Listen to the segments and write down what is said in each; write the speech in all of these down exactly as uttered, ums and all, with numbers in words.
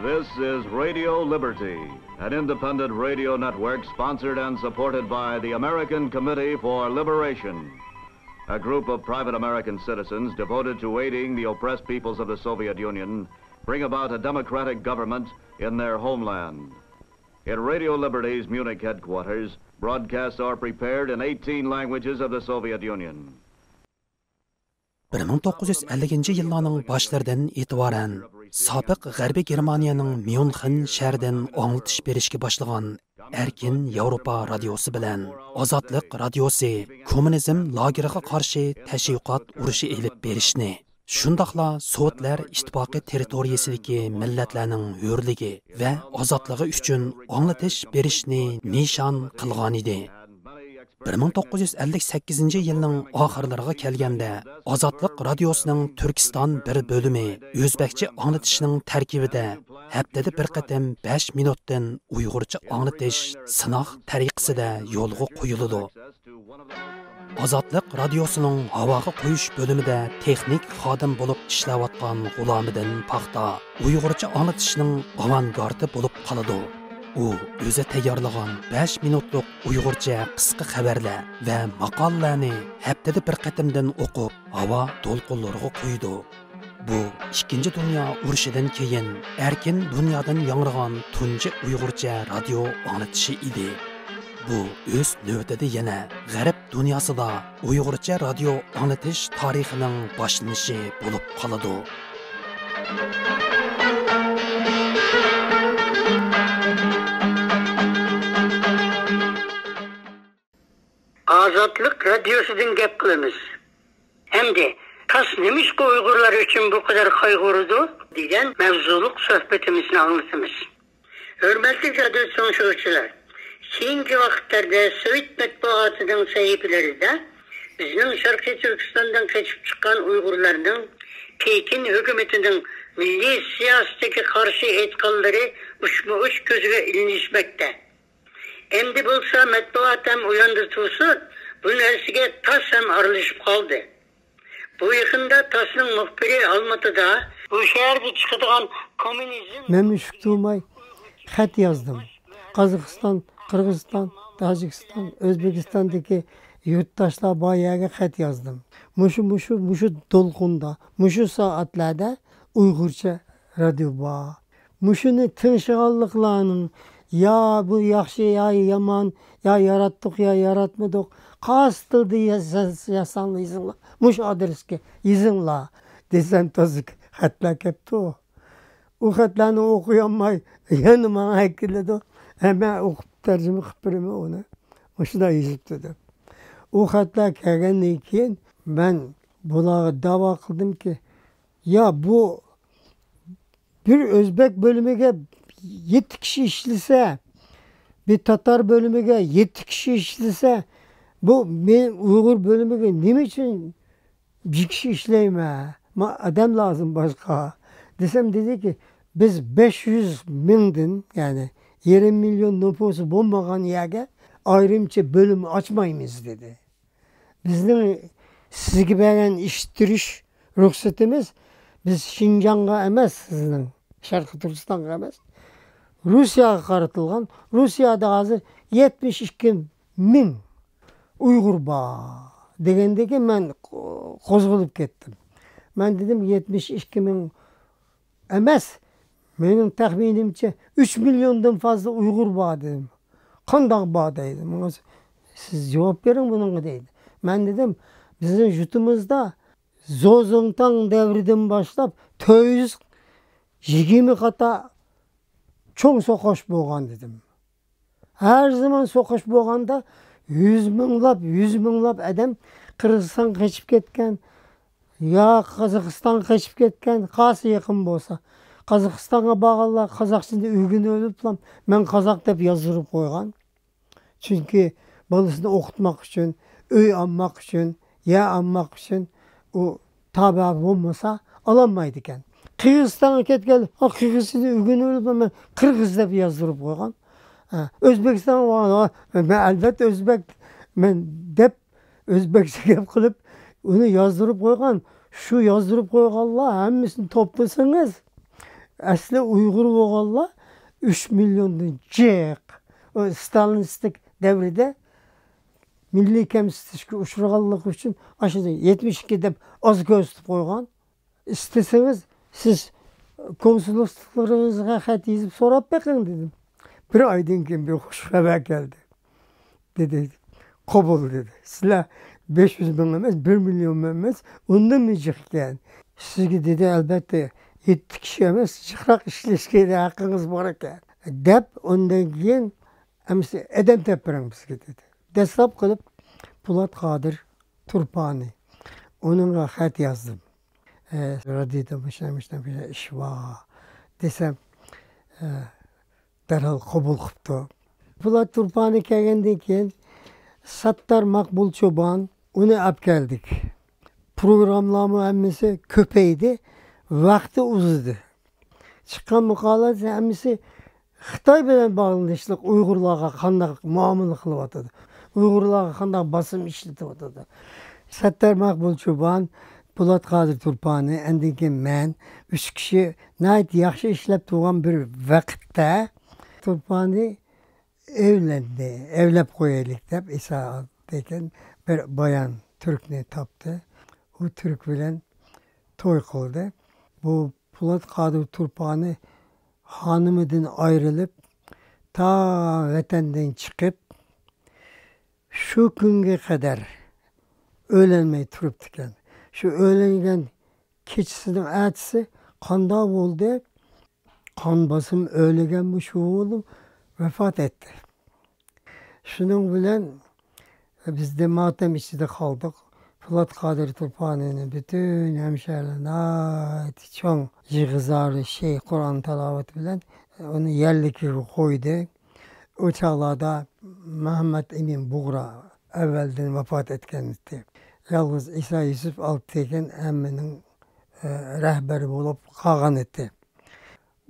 This is Radio Liberty, an independent radio network sponsored and supported by the American Committee for Liberation, a group of private American citizens devoted to aiding the oppressed peoples of the Soviet Union bring about a democratic government in their homeland. In Radio Liberty's Munich headquarters, broadcasts are prepared in eighteen languages of the Soviet Union. بىر مىڭ توققۇز يۈز ئەللىكىنچى يىللارنىڭ باشلىرىدىن ئېتىبارەن سابىق غەربىي گېرمانىيەنىڭ ميۇنخېن شەھىرىدىن ئاڭلىتىش بېرىشكە باشلىغان ئەركىن ياۋروپا رادىيوسى بىلەن ئازادلىق رادىيوسى كوممۇنىزم لاگېرىغا قارشى تەشۋىقات ئۇرۇشى ئېلىپ بېرىشنى، شۇنداقلا سوۋېتلەر ئىتتىپاقى تېررىتورىيىسىدىكى مىللەتلەرنىڭ ھۆرلۈكى ۋە ئازادلىقى ئۈچۈن ئاڭلىتىش بېرىشنى نىشان قىلغانىدى. بىر مىڭ توققۇز يۈز ئەللىك سەككىزىنچى يىلنىڭ ئاخىرلىرىغا كەلگەندە، ئازادلىق رادىيوسىنىڭ تۈركىستان بىر بۆلۈمى ئۆزبەكچە ئاڭلىتىشنىڭ تەركىبىدە ھەپتىدە بىر قېتىم بەش مىنۇتتىن ئۇيغۇرچە ئاڭلىتىش سىناق تەرىقىسىدە يولغا قويۇلىدۇ. ئازادلىق رادىيوسىنىڭ ھاۋاغا قويۇش بۆلۈمىدە تېخنىك خادىم بولۇپ ئىشلەۋاتقان غۇلامىدىن پاختا ئۇيغۇرچە ئاڭلىتىشنىڭ ئاۋانگارتى بولۇپ قالىدۇ. ئۇ ئۆزى تەييارلىغان بەش مىنۇتلۇق ئۇيغۇرچە قىسقا خەۋەرلەر ۋە ماقالىلەرنى ھەپتىدە بىر قېتىمدىن ئوقۇپ، ھاۋا دولقۇنلىرىغا قويىدۇ. بۇ ئىككىنچى دۇنيا ئۇرۇشىدىن كېيىن ئەركىن دۇنيادىن ياڭرىغان تۇنجى ئۇيغۇرچە رادىيو ئاڭلىتىشى ئىدى. بۇ ئۆز نۆۋىتىدە يەنە غەرب دۇنياسىدا ئۇيغۇرچە رادىيو ئاڭلىتىش تارىخىنىڭ باشلىنىشى بولۇپ قالىدۇ. ئازادلىق رادىيوسىدىن گەپ قىلىمىز. ئەمدى تاس نېمىشقا ئۇيغۇرلار ئۈچۈن بۇ قەدەر قايغۇرىدۇ دېگەن مەۋزۇلۇق سۆھبىتىمىزنى ئاڭلىتىمىز. ھۆرمەتلىك رادىيو تىڭشىغۇچىلار، كېيىنكى ۋاقىتلاردا سوۋېت مەتبۇئاتىنىڭ سەھىپىلىرىدە بىزنىڭ شەرقىي تۈركىستاندىن قېچىپ چىققان ئۇيغۇرلارنىڭ پېكىن ھۆكۈمىتىنىڭ مىللىي سىياسىتىگە قارشى ئېيتقانلىرى ئۇچمۇ ئۇچ كۆزگە ئىلىنىشمەكتە. ئەمدى بولسا مەتبۇئات ھەم ئۇياندا تۇرسۇن، بۇ نەرسىگە تاس ھەم ئارىلىشىپ قالدى. بۇ يېقىندا تاسنىڭ مۇخبىرى ئالمىتىدا بۇ شەھەردە چىقىدىغان كوممۇنىزم. مەن مۈشۈك تۇرماي خەت يازدىم. قازاقىستان، قىرغىزىستان، تاجىكىستان، ئۆزبېكىستاندىكى يۇرتداشلار بار يەرگە خەت يازدىم. مۇشۇ، مۇشۇ، مۇشۇ دولقۇندا، مۇشۇ سائەتلەردە ئۇيغۇرچە رادىيو بار. مۇشۇنى تىڭشىغانلىقلارنىڭ يا بۇ ياخشى، يا يامان، يا ياراتتۇق، يا ياراتمىدۇق، قايسى تىلدا يازساڭلار يېزىڭلار، مۇشۇ ئادرېسكە يېزىڭلار دېسەم، تازا خەتلەر كەپتۇ. ئۇ خەتلەرنى ئوقۇيالماي يەنە ماڭا ئەكېلىدۇ. ھە، مەن ئوقۇپ تەرجىمە قىلىپ بېرىمەن ئۇنى. مۇشۇنداق يېزىپتۇ دەپ. ئۇ خەتلەر كەلگەندىن كېيىن مەن بۇلارغا داۋا قىلدىمكى، يا بۇ بىر ئۆزبەك بۆلۈمىگە يەتتە كىشى ئىشلىسە، بىر تاتار بۆلۈمىگە يەتتە كىشى ئىشلىسە، بۇ مېنىڭ ئۇيغۇر بۆلۈمىگە نېمە ئۈچۈن بىر كىشى ئىشلەيمەن؟ ما ئادەم لازىم باشقا. دېسەم دېدىكى، بىز بەش يۈز مىڭدىن، يەنى يېرىم مىليون نوپۇسى بولمىغان يەرگە ئايرىمچە بۆلۈم ئاچمايمىز دېدى. بىزنىڭ سىزگە بەرگەن ئىشلىتىش رۇخسىتىمىز، بىز شىنجاڭغا ئەمەس، سىزنىڭ شەرقىي تۈركىستانغا ئەمەس، روسىيەگە قارىتىلغان. روسىيەدە ھازىر يەتمىش ئىككى مىڭ ئۇيغۇر بار دېگەندىكىن مەن قوزغىلىپ كەتتىم. مەن دېدىم، يەتمىش ئىككى مىڭ ئەمەس، مېنىڭ تەخمىنىمچە ئۈچ مىليوندىن فازلا ئۇيغۇر بار دېدىم. قانداق بار دەيدۇ. ماڭا سىز جاۋاب بېرىڭ بۇنىڭغا دەيدۇ. مەن دېدىم، بىزنىڭ يۇرتىمىزدا زوزۇڭتاڭ دەۋرىدىن باشلاپ تۆت يۈز يىگىرمە قاتار چوڭ سوقۇش بولغان دېدىم. ھەر زامان سوقۇش بولغاندا يۈز مىڭلاپ، يۈز مىڭلاپ ئادەم قىرغىزىستانغا قېچىپ كەتكەن، يا قازاقىستانغا قېچىپ كەتكەن، قالسا يېقىن بولسا. قازاقىستانغا بارغانلار قازاقچىنى ئۆگىنىۋېلىپلا، مەن قازاق دەپ يازدۇرۇپ قويغان. چۈنكى بالىسىنى ئوقۇتماق ئۈچۈن، ئۆي ئالماق ئۈچۈن، يەر ئالماق ئۈچۈن ئۇ تابە بولمىسا ئالالمايدىكەن. قىرغىزىستانغا كەتكەن، ھا، قىرغىزچىنى ئۆگىنىۋېلىپ، مەن قىرغىز دەپ يازدۇرۇپ قويغان. ھە، ئۆزبېكىستانغا بارغاندا، ھا، مەن ئەلۋەتتە ئۆزبەك مەن دەپ ئۆزبەكچە گەپ قىلىپ، ئۇنى يازدۇرۇپ قويغان. شۇ يازدۇرۇپ قويغانلار ھەممىسىنى توپلىسىڭىز، ئەسلى ئۇيغۇر بولغانلار ئۈچ مىليوندىن جىق. ئۇ ستالىنىستىك دەۋردە مىللىي كەمسىتىشكە ئۇچرىغانلىقى ئۈچۈن ئاشۇ يەتمىش ئىككى دەپ ئاز كۆرسىتىپ قويغان. ئىستىسىڭىز، سىز كونسۇللۇقلىرىڭىزغا خەت يېزىپ سوراپ بېقىڭ، دېدىم. بىر ئايدىن كېيىن بىر خۇش خەۋەر كەلدى. دېدى، قوبۇل، دېدى. سىلەر بەش يۈز مىڭ ئەمەس، بىر مىليون ئەمەس، ئۇندىنمۇ جىق ئىكەن. سىزگە، دېدى، ئەلبەتتە، يەتتە كىشى ئەمەس، جىقراق ئىشلەشكە ھەققىڭىز بار ئىكەن، دەپ، ئۇندىن كېيىن ئەمىسە ئادەم تېپىپ بېرىڭ بىزگە، دېدى. دەسلەپ قىلىپ پولات قادىر تۇرپانى، ئۇنىڭغا خەت يازدىم. ئە، رادىيودا مۇشۇنداق، مۇشۇنداق، مۇشۇنداق ئىش بار دېسەم، ئە، دەرھال قوبۇل قىپتۇ. پولات تۇرپانى كەلگەندىن كېيىن، ساتتار ماقبۇل چوبان، ئۇنى ئەپ كەلدۇق. پروگراممىلارمۇ ھەممىسى كۆپەيدى، ۋاقتى ئۇزىدى. چىققان ماقالىلەر ھەممىسى خىتاي بىلەن باغلىنىشلىق، ئۇيغۇرلارغا قانداق مۇئامىلە قىلىۋاتىدۇ، ئۇيغۇرلارغا قانداق باسىم ئىشلىتىۋاتىدۇ. سەتتار مەقبۇل چوبان، پولات قادىر تۇرپانى، ئاندىن كېيىن مەن، ئۈچ كىشى ناھايىتى ياخشى ئىشلەپ تۇرغان بىر ۋاقىتتا، تۇرپانى ئەۋلەندى، ئەۋلەپ قويايلىق دەپ، ئىسا ئالپتېكىن بىر بايان تۈركنى تاپتى. ئۇ تۈرك بىلەن توي قىلدى. بۇ پولات قادىر تۇرپانى خانىمىدىن ئايرىلىپ، تا ۋەتەندىن چىقىپ، شۇ كۈنگە قەدەر ئۆيلەنمەي تۇرۇپتىكەن. شۇ ئۆيلەنگەن كېچىسىنىڭ ئەتىسى قانداق بولدى؟ قان باسىمى ئۆرلىگەنمۇ شۇ بولۇپ ۋاپات ئەتتى. شۇنىڭ بىلەن بىز دە ماتەم ئىچىدە قالدۇق. پولات قادىر تۇرپانىنى پۈتۈن ھەمشەھىرلەر ناھايىتى چوڭ يىغا-زارى، شەيخ قۇرئان تىلاۋىتى بىلەن ئۇنى يەرلىكىگە قويدى. ئۇ چاغلاردا مەمەت ئىمىن بۇغرا ئەۋۋەلدىن ۋاپات ئەتكەن ئىدى. يالغۇز ئىسا يۈسۈپ ئالپتېكىن ھەممىنىڭ، ئە، رەھبىرى بولۇپ قالغان ئىدى.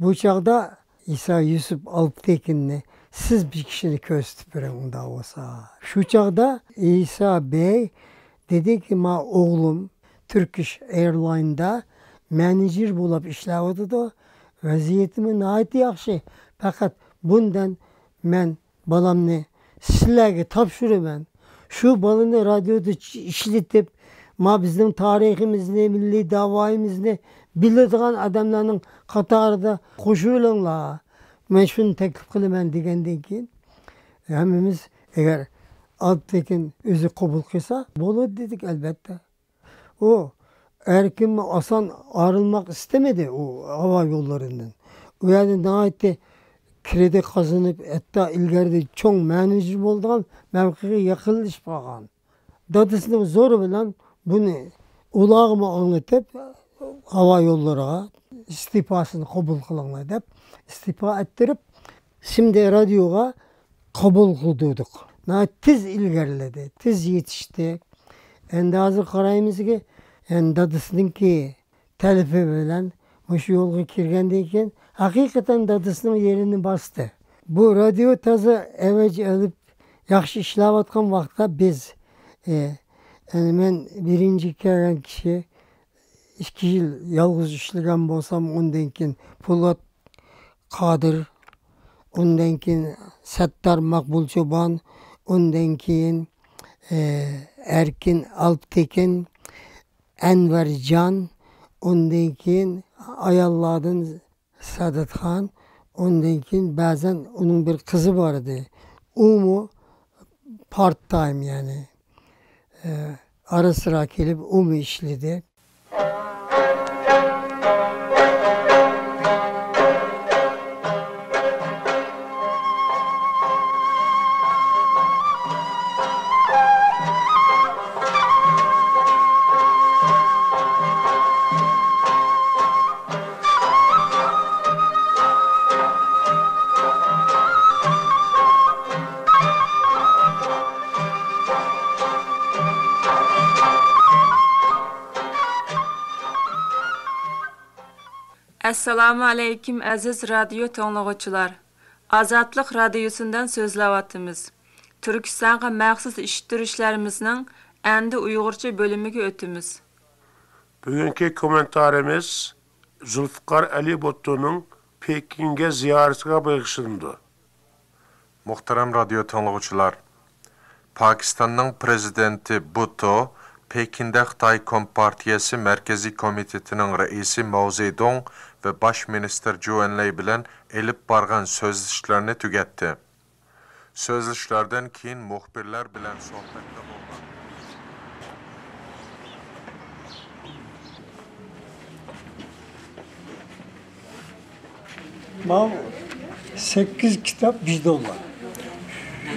بۇ چاغدا ئىسا يۈسۈپ ئالپتېكىننى، سىز بىر كىشىنى كۆرسىتىپ بېرىڭ ئۇنداق بولسا. شۇ چاغدا ئىسا بەگ دېدىكى، ما ئوغلۇم تۈركىش ئېيرلايندا مېنېجېر بولۇپ ئىشلەۋاتىدۇ. ۋەزىيىتىمۇ ناھايىتى ياخشى. پەقەت بۇندىن مەن بالامنى سىلەرگە تاپشۇرىمەن. شۇ بالىنى رادىيودا چ-، ئىشلىتىپ، ما بىزنىڭ تارىخىمىزنى، مىللىي داۋايىمىزنى بىلىدىغان ئادەملەرنىڭ قاتارىدا قوشۇۋېلىڭلار. مەن شۇنى تەكلىپ قىلىمەن دېگەندىن كېيىن، ھەممىمىز ئەگەر ئالپتېكىن ئۆزى قوبۇل قىلسا، بولىدۇ دېدۇق، ئەلبەتتە. ئۇ ئەركىنمۇ ئاسان ئايرىلماق ئىستىمىدى ئۇ ھاۋا يوللىرىدىن. ئۇ يەردە ناھايىتى كرېدىت قازىنىپ، ھەتتا ئىلگىرىدە چوڭ مېنېجېر بولىدىغان مەۋقەگە يېقىنلىشىپ قالغان. دادىسىنىڭ زورى بىلەن بۇنى ئۇلارغىمۇ ئاڭلىتىپ، ھاۋا يوللىرىغا ئىستېپاسىنى قوبۇل قىلىڭلار دەپ ئىستېپا ئەتتۈرۈپ، سىمدە رادىيوغا قوبۇل قىلدۇردۇق. ناھايىتى تېز ئىلگىرىلىدى، تېز يېتىشتى. ئەمدى ھازىر قارايمىزكى، ئەمدى دادىسىنىڭكى تەلىپى بىلەن مۇشۇ يولغا كىرگەندىن كېيىن، ھەقىقەتەن دادىسىنىڭ يېرىنى باستى. بۇ رادىيو تازا ئەۋج ئېلىپ، ياخشى ئىشلەۋاتقان ۋاقىتتا بىز، ئە، يەنى مەن بىرىنچى كەلگەن كىشى، ئىككى يىل يالغۇز ئىشلىگەن بولسام، ئۇندىن كېيىن پولات قادىر، ئۇندىن كېيىن سەتتار ماقبۇل چوبان، ئۇندىن كېيىن، ئە، ئەركىن ئالپتېكىن، ئەنۋەرجان، ئۇندىن كېيىن ئاياللاردىن ساداتخان، ئۇندىن كېيىن بەزەن ئۇنىڭ بىر قىزى بار ئىدى. ئۇمۇ پارت تايم، يەنى، ئە، ئارا-سىرا كېلىپ ئۇمۇ ئىشلىدى. ئەسسالامۇ ئەلەيكۇم، ئەزىز رادىيو توڭلىغۇچىلار! ئازادلىق رادىيوسىندىن سۆزلەۋاتىمىز. تۈركىستانغا مەخسۇس ئىشتىرىشلىرىمىزنىڭ ئەمدى ئۇيغۇرچە بۆلۈمىگە ئۆتىمىز. بۈگۈنكى كوممېنتارىمىز زۇلپىقار ئەلى بۇتتونىڭ پېكىنگە زىيارىتىگە بېغىشلىنىدۇ. مۇھتەرەم رادىيو تىڭلىغۇچىلار، پاكىستاننىڭ پىرېزىدېنتى بۇتتو پېكىندە خىتاي كومپارتىيەسى مەركىزىي كومىتېتىنىڭ رەئىسى ماۋ زېدۇڭ ۋە باش مىنىستىر جۇ ئېنلەي بىلەن ئېلىپ بارغان سۆزلىشىشلەرنى تۈگەتتى. سۆزلىشىشلەردىن كېيىن مۇخبىرلار بىلەن سۆھبەتتە بولغان. ماۋۇ سەككىز كىتاب بىر دوللار.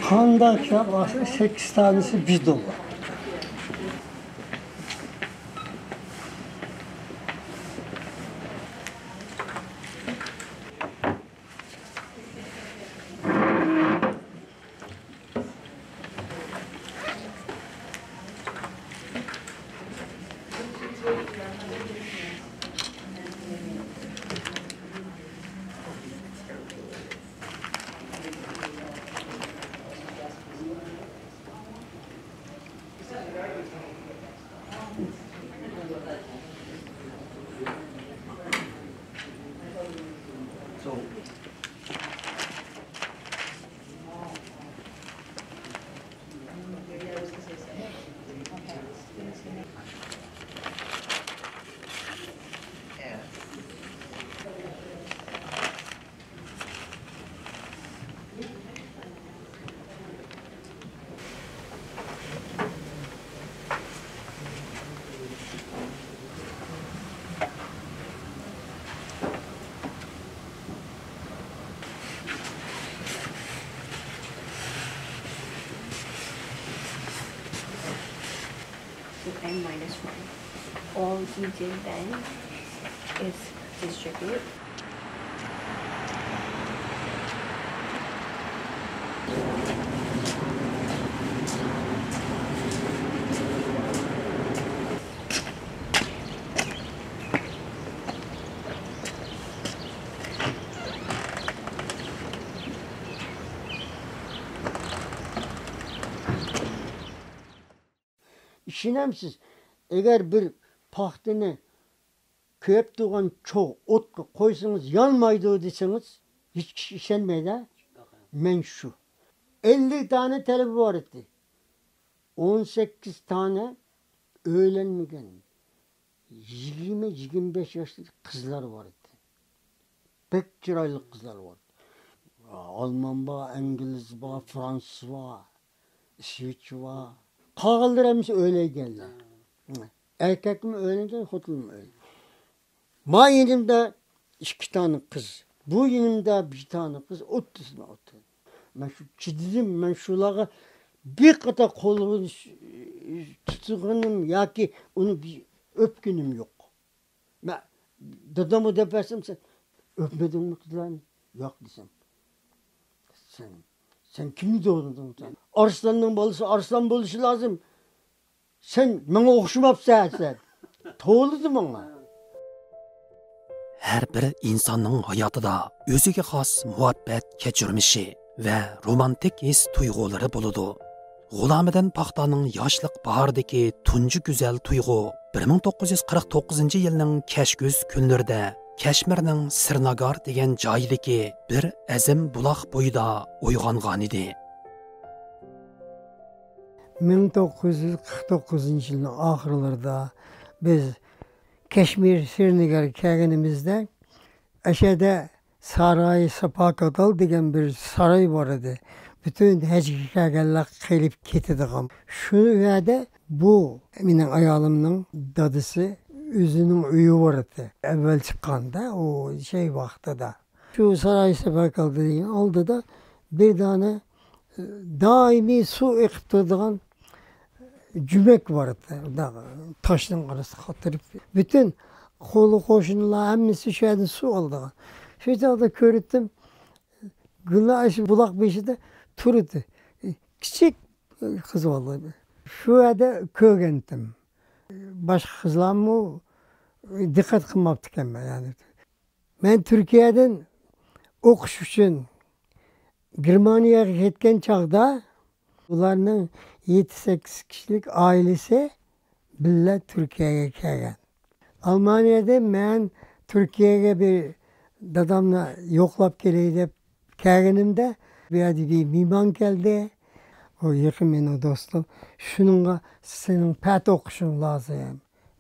قانداق كىتاب ئالسا، سەككىز تانىسى بىر دوللار. So n minus one. All E J then is distributed. ئىشىنەمسىز؟ ئەگەر بىر پاختىنى كۆيۈپ تۇرغان چوغ ئوتقا قويسىڭىز يانمايدۇ دېسىڭىز، ھېچ كىشى ئىشەنمەيدۇ. مەن شۇ. ئەللىك دانە تەلىپى بار ئىدى. ئون سەككىز دانە ئۆيلەنمىگەن، يىگىرمە، يىگىرمە بەش ياشلىق قىزلار بار ئىدى. بەك چىرايلىق قىزلار بار. ئالمان بار، ئىنگلىز بار، فرانسۇز بار، ئىسۋېتچە بار. قالغانلىرى ھەممىسى ئۆيلەنگەنلەر. ئەركەكمۇ ئۆيلەنگەن، خوتۇنمۇ ئۆيلەنگەن. ما يېنىمدا ئىككى تانە قىز، بۇ يېنىمدا بىر تانە قىز، ئوتتۇرىسىدا ئولتۇردۇم. مەن شۇ چىدىدىم، مەن شۇلارغا بىر قېتىم قولىنى تۇتقىنىم ياكى ئۇنى بىر ئۆپكىنىم يوق. مەن دادامغا دەپ بەرسەم، سەن ئۆپمىدىڭمۇ قىزلارنى؟ ياق دېسەم، سەن، سەن كىمنى دوغدۇڭ سەن؟ ئارسلاننىڭ بالىسى ئارسلان بولۇشى لازىم. سەن ماڭا ئوخشىماپسەن، سەن. توۋلىدى ماڭا. ھەر بىر ئىنساننىڭ ھاياتىدا ئۆزىگە خاس مۇھەببەت كەچۈرمىشى ۋە رومانتىك ھېس تۇيغۇلىرى بولىدۇ. غۇلامىدىن پاختانىڭ ياشلىق باھارىدىكى تۇنجى گۈزەل تۇيغۇ بىر مىڭ توققۇز يۈز قىرىق توققۇزىنچى يىلنىڭ كەچكۈز كۈنلىرىدە كەشمىرنىڭ سىرناگار دېگەن جايىدىكى بىر ئەزىم بۇلاق بويىدا ئويغانغانىدى. مىڭ توققۇز يۈز قىرىق توققۇزىنچى يىلنىڭ ئاخىرلىرىدا بىز كەشمىر سىرنىگارغا كەلگىنىمىزدە، ئەشەدە ساراي ساپاكاتال دېگەن بىر ساراي بار ئىدى. پۈتۈن ھەجگە كەلگەنلەر قېلىپ كېتىدىغان. شۇ يەردە بۇ مېنىڭ ئايالىمنىڭ دادىسى ئۆزىنىڭ ئۆيى بار ئىدى. ئەۋۋەل چىققاندا، ئۇ شەي ۋاقتىدا. شۇ ساراي ساپاكاتال دېگەن ئالدىدا بىر دانە، ئى، دائىمىي سۇ ئېقىپ تۇرىدىغان جۈمەك بار ئىدى، تاشنىڭ ئارىسىدا قاتتۇرۇپ. پۈتۈن قولى قوشنىلار ھەممىسى شۇ يەردىن سۇ ئالىدىغان. شۇ چاغدا كۆرۈتتۈم، گۈلنار ئاشۇ بۇلاق بېشىدا تۇرىدۇ. كىچىك قىز بالا. شۇ يەردە كۆرگەنتىم. باشقا قىزلارمۇ دىققەت قىلماپتىكەنمەن، يەنى. مەن تۈركىيەدىن ئوقۇش ئۈچۈن گېرمانىيەگە كەتكەن چاغدا، ئۇلارنىڭ يەتتە، سەككىز كىشىلىك ئائىلىسى بىللە تۈركىيەگە كەلگەن. ئالمانىيەدە مەن تۈركىيەگە بىر دادامنى يوقلاپ كېلەي دەپ كەلگىنىمدە، بۇ يەردە بىر مېھمان كەلدى. ئۇ يېقىن مېنىڭ دوستۇم. شۇنىڭغا سېنىڭ پەتە ئوقۇشۇڭ لازىم.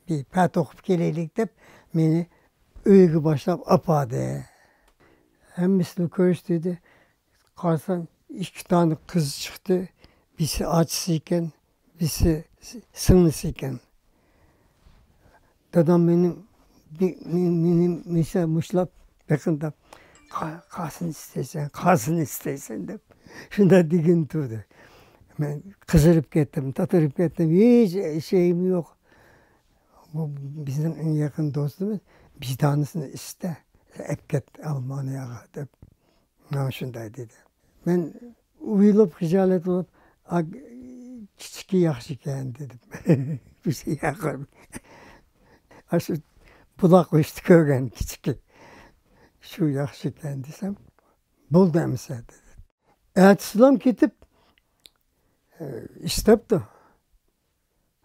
بىر پەتە ئوقۇپ كېلەيلىك دەپ مېنى ئۆيىگە باشلاپ ئاپاردى. ھەممىسىنى كۆرسىتىدۇ. قارىسام، ئىككى دانە قىز چىقتى. بىرسى ئاچىسى ئىكەن، بىرسى سىڭلىسى ئىكەن. دادام مېنىڭ، مېنى مۇشۇنداق مۇشتلاپ، بېقىنداپ، «قا-، قايسىنى ئىستەيسەن، قايسىنى ئىستەيسەن؟» دەپ، شۇنداق دېگىنى تۇردى. مەن قىزىرىپ كەتتىم، تاتىرىپ كەتتىم. ھېچ شېيىم يوق. بۇ بىزنىڭ ئەڭ يېقىن دوستىمىز، «بىر دانىسىنى ئىستە، ئەپ كەت ئالمانىيەگە» دەپ. ماڭا شۇنداق دېدى. مەن ئويلاپ خىجالەت بولۇپ، «ئا، كىچىكى ياخشىكەن» دېدىم. بىز ياقىر. ئاشۇ بۇلاق ئۈستى كۆرگەن كىچىكى. «شۇ ياخشىكەن» دېسەم، «بولدى ئەمىسە» دېدى. ئەتىسىلام كېتىپ، ئىستەپتۇ.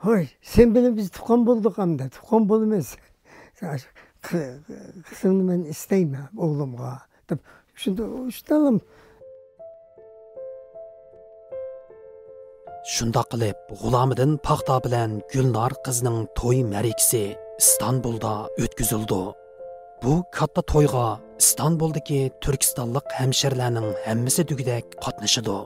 «ھوي، سەن بىلەن بىز تۇغقان بولدۇق ئەمدى، تۇغقان بولىمىز. قى-، قىزىڭنى مەن ئىستەيمەن ئوغلۇمغا» دەپ، شۇنداق، شۇنداقلا. شۇنداق قىلىپ، غۇلامىدىن پاختا بىلەن گۈلنار قىزنىڭ توي مەرىكىسى ئىستانبۇلدا ئۆتكۈزۈلىدۇ. بۇ كاتتا تويغا ئىستانبۇلدىكى تۈركىستانلىق ھەمشىرىلەرنىڭ ھەممىسى دېگۈدەك قاتنىشىدۇ.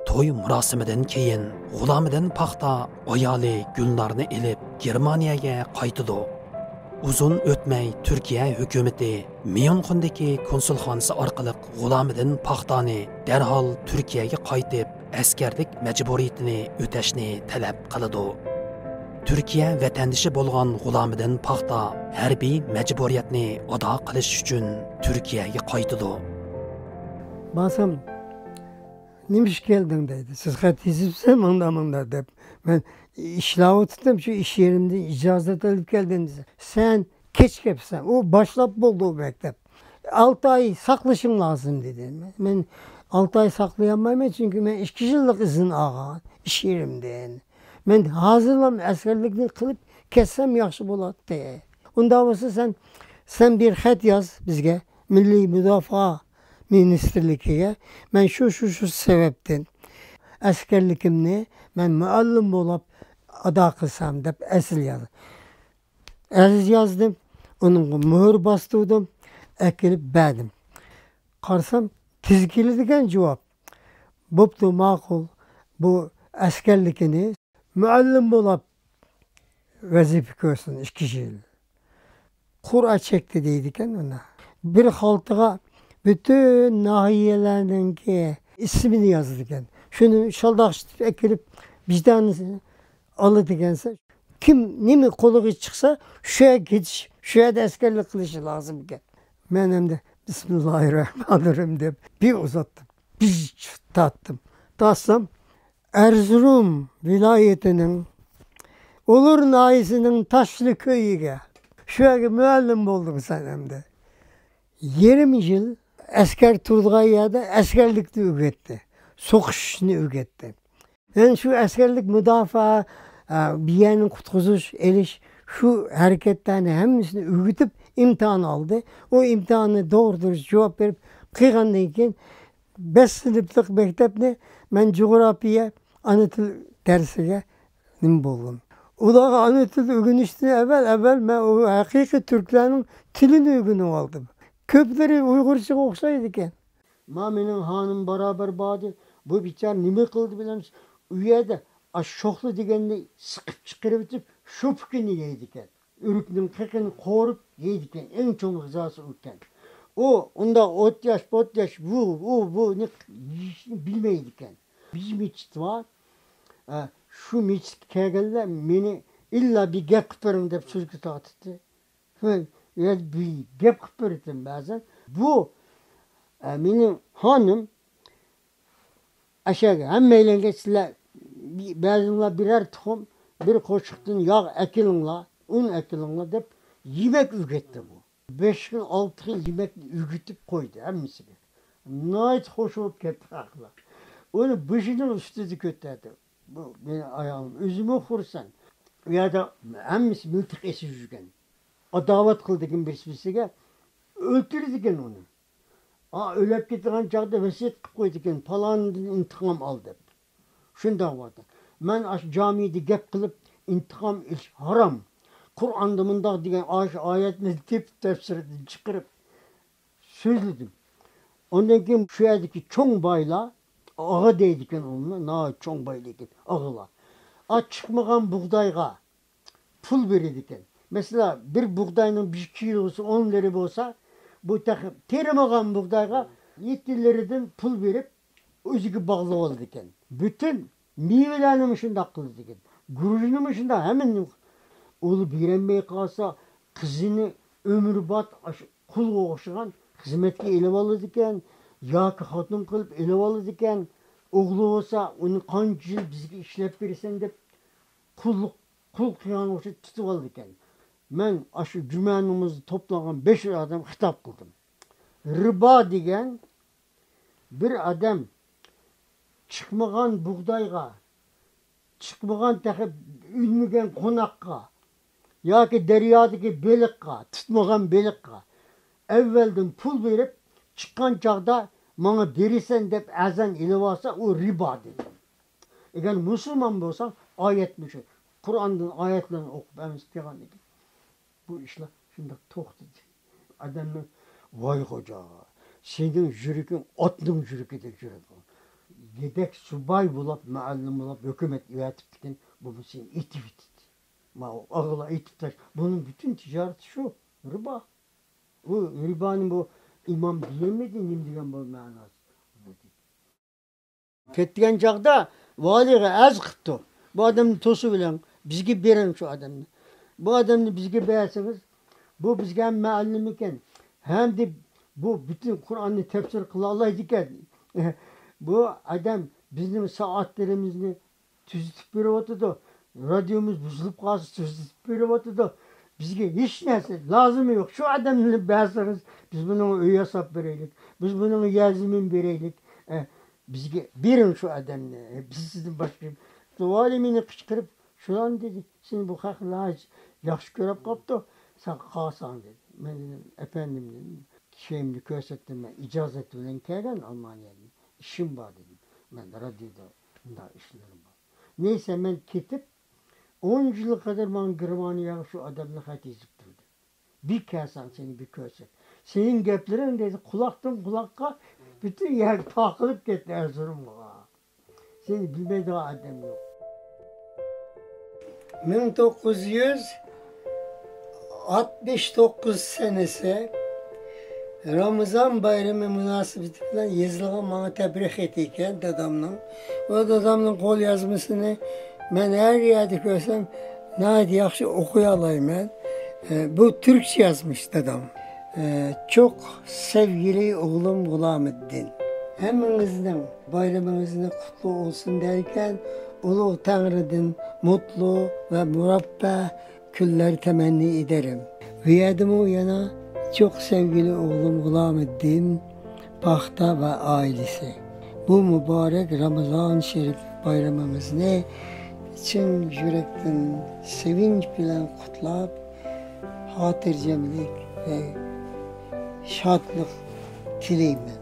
توي مۇراسىمىدىن كېيىن، غۇلامىدىن پاختا ئايالى گۈلنارنى ئېلىپ، گېرمانىيەگە قايتىدۇ. ئۇزۇن ئۆتمەي، تۈركىيە ھۆكۈمىتى ميۇنخېندىكى كونسۇلخانىسى ئارقىلىق غۇلامىدىن پاختانى دەرھال تۈركىيەگە قايتىپ، ئەسكەرلىك مەجبۇرىيىتىنى ئۆتەشنى تەلەپ قىلىدۇ. تۈركىيە ۋەتەندىشى بولغان غۇلامىدىن پاختا ھەربىي مەجبۇرىيەتنى ئادا قىلىش ئۈچۈن تۈركىيەگە قايتىدۇ. بارسام، «نېمە ئىش كەلدىڭ؟» دەيدۇ. «سىز خەت يېزىپسىز، مۇنداق، مۇنداق» دەپ. مەن ئىشلەۋاتىتتىم، شۇ ئىش يېرىمدىن ئىجازەت ئېلىپ كەلدىم دېسە، «سەن كەچ كەپسەن، ئۇ باشلاپ بولدى ئۇ مەكتەپ. ئالتە ئاي ساقلىشىڭ لازىم» دېدى. مەن ئالتە ئاي ساقلىيالمايمەن، چۈنكى مەن ئىككى يىللىق ئىزىن ئالغان ئىش يېرىمدىن. مەن ھازىرلا ئەسكەرلىكنى قىلىپ كەتسەم ياخشى بولاتتى. ئۇنداق بولسا سەن، سەن بىر خەت ياز بىزگە، مىللىي مۇداپىئە مىنىستىرلىكىگە، مەن شۇ، شۇ، شۇ سەۋەبتىن ئەسكەرلىكىمنى مەن مۇئەللىم بولۇپ ئادا قىلسام دەپ ئەسلى ياز-، ئەرز يازدىم، ئۇنىڭغا مۆھۈر باستۇردۇم، ئەكېلىپ بەردىم. قارىسام، تېز كېلىدىكەن جاۋاب. بوپتۇ، ماقۇل، بۇ ئەسكەرلىكىنى مۇئەللىم بولاپ ۋەزىپە كۆرسۇن ئىككى يىل. قۇرئا چەكتى دەيدىكەن ئۇنى. بىر خالتىغا پۈتۈن ناھىيەلەرنىڭكى ئىسمىنى يازىدىكەن. شۇنى شالداقشىتىپ ئەكىرىپ، بىر دانىسىنى ئالىدىكەنسەن. كىم نېمە قولىغا چىقسا، شۇ يەرگە كېتىش، شۇ يەردە ئەسكەرلىك قىلىشى لازىم ئىكەن. مەن ئەمدى بىسمىللاھىررەھمانىررەھىم دەپ بىر ئۇزاتتىم. بىر تارتتىم. تارتسام، ئەرزۇرۇم ۋىلايىتىنىڭ ئۇلۇر ناھىيەسىنىڭ تاشلى كۆيىگە، شۇ يەرگە مۇئەللىم بولدۇڭ سەن ئەمدى. يېرىم يىل ئەسكەر تۇرىدىغان يەردە ئەسكەرلىكنى ئۆگەتتى، سوقۇشنى ئۆگەتتى. يەنى شۇ ئەسكەرلىك مۇداپىئە، ئە، بىر يەرنى قۇتقۇزۇش، ئېلىش، شۇ ھەرىكەتلەرنى ھەممىسىنى ئۆگىتىپ ئىمتىھان ئالدى. ئۇ ئىمتىھاننى دوغرا دۇرۇس جاۋاب بېرىپ قىلغاندىن كېيىن، بەش سىنىپلىق مەكتەپنى مەن جۇغراپىيە، ئانا تىل دەرسىگە نېمە بولدۇم. ئۇلارغا ئانا تىل ئۆگىنىشتىن ئەۋۋەل، ئەۋۋەل مەن ئۇ ھەقىقىي تۈركلەرنىڭ تىلىنى ئۆگىنىۋالدىم. كۆپلىرى ئۇيغۇرچىغا ئوخشايدىكەن. ما مېنىڭ خانىم بارابەر باردى. بۇ بىچارە نېمە قىلدى بىلەمسىز؟ ئۇ يەردە ئاشۇ شوخلا دېگەننى سىقىپ چىقىرىۋېتىپ، شۇ پۇكىنى يەيدىكەن. ئۆرۈكنىڭ قېقىنى قورۇپ يەيدىكەن. ئەڭ چوڭ غىزاسى ئۇكەن. ئۇ ئۇنداق ئوت ياش، پوت ياش، ۋۇ، ئۇ، بۇنى يېيىشنى بىلمەيدىكەن. بىر مىچىت بار. ئە، شۇ مىچىتكە كەلگەنلەر مېنى ئىللا بىر گەپ قىلىپ بېرىڭ دەپ سۆزگە تارتىتتى. مەن يەنە بىر گەپ قىلىپ بېرىتتىم بەزەن. بۇ، ئە، مېنىڭ خانىم ئەشەگە ھەممەيلەنگە سىلەر بەزىڭلار بىرەر تۇخۇم، بىر قوشۇقتىن ياغ ئەكېلىڭلار، ئۇن ئەكېلىڭلار دەپ يېمەك ئۆگەتتى بۇ. بەش خىل، ئالتە خىل يېمەكنى ئۆگىتىپ قويدى ھەممىسىگە. ناھايىتى خوش بولۇپ كەتتى خەقلەر. ئۇنى بېشىنىڭ ئۈستىدە كۆتەردى. بۇ مېنىڭ ئايالىم، ئۆزىمۇ خۇرسەن. ئۇ يەردە ھەممىسى مىلتىق ئېسىپ يۈرگەن. ئاداۋەت قىلىدىكەن بىرسى بىرسىگە، ئۆلتۈرىدىكەن ئۇنى. ئا، ئۆلۈپ كېتىدىغان چاغدا ۋەسىيەت قىلىپ قويىدىكەن، پالانىدىن ئىنتىقام ئال دەپ. شۇنداق بولدى. مەن ئاشۇ جامىدا گەپ قىلىپ، ئىنتىقام ئېلىش ھارام. قۇرئاندا مۇنداق دېگەن، ئاشۇ ئايەتنى تېپىپ تەپسىردىن چىقىرىپ سۆزلىدىم. ئاندىن كېيىن شۇ يەردىكى چوڭ بايلار، ئاغا دەيدىكەن ئۇنى، ناھايىتى چوڭ باي لېكىن ئاغىلار. ئا، چىقمىغان بۇغدايغا پۇل بېرىدىكەن. مەسىلەن، بىر بۇغداينىڭ بىر كىلوسى ئون لىرا بولسا، بۇ تېخى تېرىمىغان بۇغدايغا يەتتە لىرىدىن پۇل بېرىپ، ئۆزىگە باغلىۋالىدىكەن. پۈتۈن مېۋىلەرنىمۇ شۇنداق قىلىدىكەن. گۈرۈچنىمۇ شۇنداق، ھەممىنى. ئۇلار بېرەلمەي قالسا، قىزىنى ئۆمۈربات ئاشۇ قۇلغا ئوخشىغان خىزمەتكە ئېلىۋالىدىكەن، ياكى خوتۇن قىلىپ ئېلىۋالىدىكەن. ئوغلى بولسا، ئۇنى قانچە يىل بىزگە ئىشلەپ بېرىسەن دەپ، قۇللۇق، قۇل قىلغان ئوخشاپ تۇتۇۋالىدىكەن. مەن ئاشۇ جۈمە نامىزىدا توپلانغان بەش يۈز ئادەم خىتاب قىلدىم. رىبا دېگەن، بىر ئادەم چىقمىغان بۇغدايغا، چىقمىغان تېخى ئۈنمىگەن قوناققا ياكى دەريادىكى بېلىققا، تۇتمىغان بېلىققا ئەۋۋەلدىن پۇل بېرىپ، چىققان چاغدا ماڭا بېرىسەن دەپ ئەرزان ئېلىۋالسا، ئۇ رىبا دېدى. ئەگەر مۇسۇلمان بولساڭ، ئايەت مۇشۇ. قۇرئاندىن ئايەتلەرنى ئوقۇپ ئەمىسە قىلغان ئىدى. بۇ ئىشلار شۇنداق توختىدى. ئادەمنىڭ، ۋاي خوجا، سېنىڭ يۈرىكىڭ ئاتنىڭ يۈرىكىدەك يۈرەك. يېدەك سۇباي بولاپ، مۇئەللىم بولاپ، ھۆكۈمەت ئەۋەتىپتىكەن، بۇمۇ سېنى ئېتىۋېتىدۇ. ماۋۇ ئاغىلا ئېتىپ تاش. بۇنىڭ پۈتۈن تىجارىتى شۇ، رىبا. ئۇ رىبانى بۇ ئىمام دېيەلمىدى، نېمە دېگەن بۇ مەناسى. كەتكەن چاغدا ۋالىيغا ئەرز قىپتۇ. بۇ ئادەمنى توسۇۋېلىڭ، بىزگە بېرىڭ شۇ ئادەمنى. بۇ ئادەمنى بىزگە بەرسىڭىز، بۇ بىزگە ھەم مۇئەللىم ئىكەن، ھەم دە بۇ پۈتۈن قۇرئاننى تەپسىر قىلالايدىكەن. بۇ ئادەم بىزنىڭ سائەتلىرىمىزنى تۈزىتىپ بېرىۋاتىدۇ. رادىيومىز بۇزۇلۇپ قالسا، تۈزىتىپ بېرىۋاتىدۇ. بىزگە ھېچ نەرسە لازىمى يوق. شۇ ئادەمنى بەرسىڭىز، بىز بۇنىڭغا ئۆي ياساپ بېرەيلىك. بىز بۇنىڭغا يەر زېمىن بېرەيلىك. ئە، بىزگە بېرىڭ شۇ ئادەمنى. ئە، بىز سىزدىن باشقا. ۋالىي مېنى قىچقىرىپ، شۇلارنى دېدى. سېنى بۇ خەق ناھايىتى ياخشى كۆرۈپ قاپتۇ. سەن قالساڭ دېدى. مەن دېدىم، ئەپەندىم دېدىم. كىيىمنى كۆرسەتتىم، مەن ئىجازەت بىلەن كەلگەن ئالمانىيەدىن. ئىشىم بار دېدىم. مەن رادىيودا مۇنداق ئىشلىرىم بار. نەيسە، مەن كېتىپ، ئون يىلغا قەدەر ماڭا گېرمانىيەگە شۇ ئادەملەر خەت يېزىپ تۇردى. بىر كەلسەڭ سېنى بىر كۆرسەك. سېنىڭ گەپلىرىڭ دېدى، قۇلاقتىن قۇلاققا پۈتۈن يەرگە تارقىلىپ كەتتى ئەرزۇرۇمغا. سېنى بىلمەيدىغان ئادەم يوق. مىڭ توققۇز يۈز ئاتمىش توققۇز سەنىسى رامىزان بايرىمى مۇناسىۋىتى بىلەن يېزىلغان ماڭا تەبرىك خېتى ئىكەن دادامنىڭ. ئۇ دادامنىڭ قول يازمىسىنى مەن ھەر يەردە كۆرسەم، ناھايىتى ياخشى ئوقۇيالايمەن. ئە، بۇ تۈركچە يازمىش دادام. ئە، چوق سەۋگىلى ئوغلۇم غۇلامىددىن. ھەممىڭىزنىڭ بايرىمىڭىزنى قۇتلۇق بولسۇن دەركەن، ئۇلۇغ تەڭرىدىن مۇتلۇ ۋە مۇرەببە كۈنلەر تەمەننى ئىدەرىم. بۇ يەردىمۇ يەنە چوق سەۋگىلى ئوغلۇم غۇلامىددىن، پاختا ۋە ئائىلىسى. بۇ مۇبارەك رامىزان شېرىپ بايرىمىڭىزنى چىن يۈرەكتىن سېۋىنچ بىلەن قۇتلاپ، خاتىرجەملىك ۋە شادلىق تىلەيمەن.